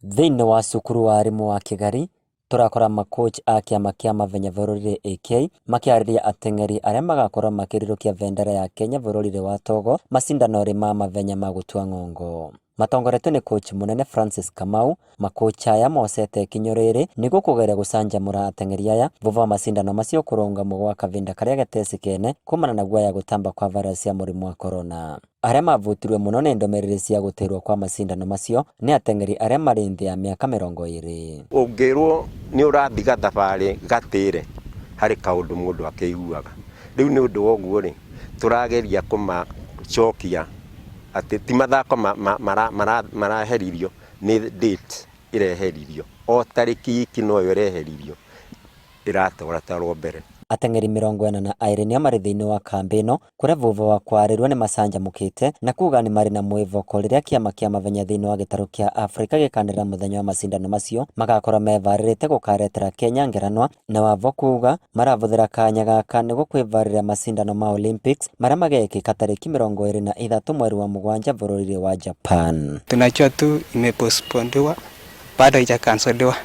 Thĩinĩ wa cukuru wa arimũ wa Kĩgari, tũrakora makochi a kĩama kĩa mavenya bũrũri AK makĩarĩria ateng'eri arĩa magakorwo makĩrirũkia bendera ya Kenya bũrũri wa Togo macindano-rĩ ma mavenya ma gũtua ng'ongo. Matongoretio nĩ kochi mũnene Francis Kamau, makocha aya mocete ikinya rĩrĩ nĩguo kũgeria gũcanjamũra ateng'eri aya thutha wa macindano macio kũrũngamwo gwa kavinda karĩa gatecikene kumana na guoya gũtamba kwa virus ya mũrimũ wa corona. Arĩa mavutirwe mũno nĩ ndũmĩrĩri cia gũtĩrwo kwa macindano macio nĩ ateng'eri arĩa marĩ nthĩ ya mĩaka 20. Ũngĩrwo nĩ ũrathiga thabarĩ gatĩre harĩ kaũndũ mũndũ akĩiguaga. Rĩu nĩ ũndũ wa ũguo rĩ, tũrageria kũmacokia atĩ ti mathako maraheririo, nĩ date ĩreheririo. O tarĩki iki noyo ĩreheririo ĩratwaratwarwo mbere. Ateng'eri 42 nĩo marĩ thĩinĩ wa kambĩ ĩno kũrĩa vũvũ wa kwarĩrwo nĩ macanjamũkĩte na kuga nĩ marĩ na mwĩvoko rĩrĩa kĩama kĩa mavenya thĩinĩ wa gĩtarũ kĩa Afrika gĩkanĩrĩra mũthenya wa macindano macio magakorwo mevarĩrĩte gũkaretera Kenya ngeranwa na wavo kuga maravũthĩra kanya gaka nĩguo kwĩvarĩria macindano ma Olympics marĩa magekĩka tarĩki 23 mweri wa mũgwanja bũrũri wa Japan. Tunajua tu imepostpondiwa, bado haijacanceliwa,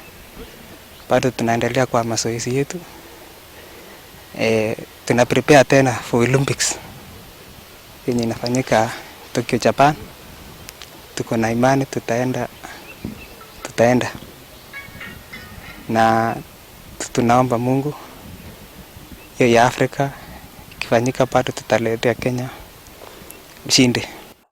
bado tunaendelea kwa mazoezi yetu. Tuna prepare tena for Olympics yenye inafanyika Tokyo, Japan. Tuko na imani tutaenda na tunaomba Mungu hiyo ya Afrika ikifanyika bado tutaletea Kenya ushindi.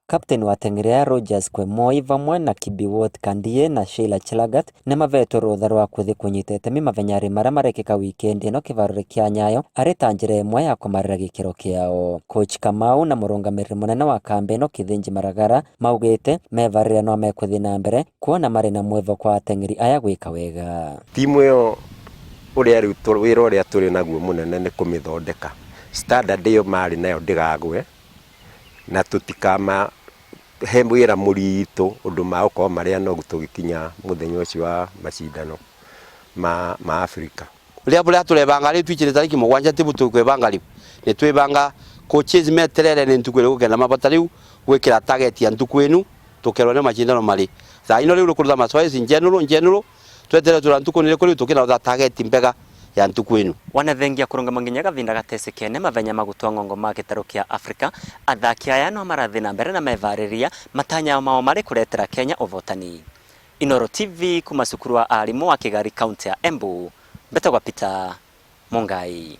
Captain wa ateng'eri Rogers Kwemoi vamwe na Kibiwott Kandie na Sheila Chelagat nĩmavetwo rũtha rwa kũthi kũnyita itemi mavenyarĩ marĩa marekĩka wikendi ĩno kĩvarũrĩ kĩa Nyayo arĩ ta njĩra ĩmwe ya kũmarĩra gĩkĩro kĩao. Coach Kamau na mũrũgamĩrĩri mũnene wa kambĩ ĩno Kithinji Maragara maugĩte mevarĩria no mekũthiĩ na mbere kuona marĩ na mwĩvoko wa ateng'eri aya gwĩka wega. Timu ĩyo ũrĩa rĩu wĩra ũrĩa tũrĩ naguo mũnene nĩ kũmĩthondeka standard ĩyo marĩ nayo ndĩgagwe na tũtikama he wĩra mũritũ ũndũ magũkorwo marĩ anogu tũgĩkinya mũthenya ũcio wa macindano ma Afrika. Rĩrĩa bũrĩa tũrebanga rĩu twichire tariki 7 tibu tũkwĩbanga rĩu nĩ twĩbanga coaches meterere nĩ ntuku ĩrĩkũ kenda mabata rĩu gwĩkĩra target ya ntuku ĩnu tũkerwo nĩ macindano marĩ thaa ino rĩu rũkũruta mazoezi general general twetere tura ntuku nĩ rĩkũ rĩu tũkĩna target mbega ya ntuku ĩnu. Wanathengia kũrũngama nginya gavinda gatecekene mavenya ma gũtua ng'ongo ma gĩtarũ kĩa Afrika athaki aya no marathiĩ na mbere na mevarĩria matanya mao marĩ kũretera Kenya ũvotani. Inooro TV kuma cukuru wa arimũ wa Kĩgari kaunti ya Embu, mbetagwa Peter Mungai.